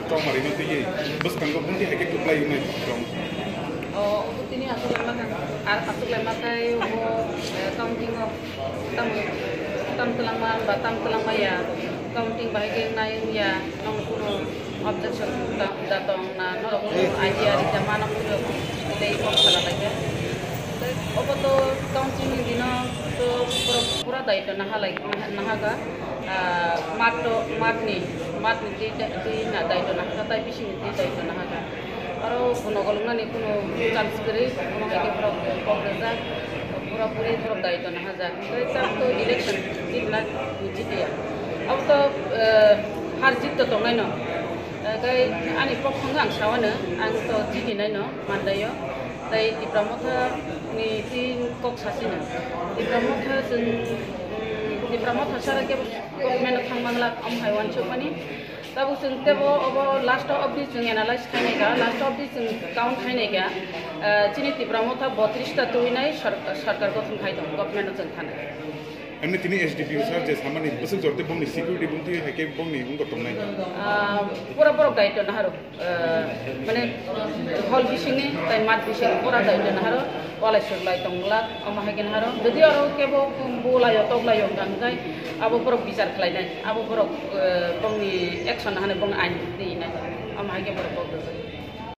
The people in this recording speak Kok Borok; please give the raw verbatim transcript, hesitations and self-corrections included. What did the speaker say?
Chongmari no twiwi bwskango bundi hai khe kwplai wngnai chong. O, obo tini aswk lai ma kha, ar aswk lai ma khe obo, eh, counting o tam, tam twlangma ba tam twlangma ya, counting bahai khe nai wngya, nang kunu objection da, da tong na, norok kunu idea rijak ma nang kunu tei kok sala lai khe. Tei obo to counting ni dino to pura, pura daityo naha lai, naha, naha kha. Ah, mat to, mat ni, mat ni twi, twi na daityo naha kha, tai bising ni twi daityo naha kha. Aro buno golong nani kunu chance kwrwi, omo hai khe borok kok rwjak, pura puri borok daityo naha jak. Tei tak to election jitna jitiya. Abo to, eh, har jit to tongnai no. Eh, tei ani pokong ang sawano, ang to jitinai no mandaio. Tei Tipra Motha ni tin kok sasino. Tipra Motha chwng, mm, Tipra Motha sara kebo government thang mangla, am hai wansuk mani. Tabuk chwng tebo obo last of the chwng analyze khainai kha, last of the chwng count khainai kha. Eh, chini Tipra Motha botris ta tuinai sor-, sarkar gothon khai tong, government chwng thanai. Ani tini S D P O sir je samani bwswk jorte bongni security bongni hai khe bongni wngkha tongnai. Ah, pura borok daityo naharo. Ah, mane hall bisingni tai mat bising pura daityo naharo. Walai suklai tongla, omo hai khe naharo. Jodi aro kebo bulayo toklayo hwnkha hwnkhe abo borok bichar khlainai. Abo borok, eh, bongni action hane bongni ain twi nai. Omo hai khe borok kok rwjak.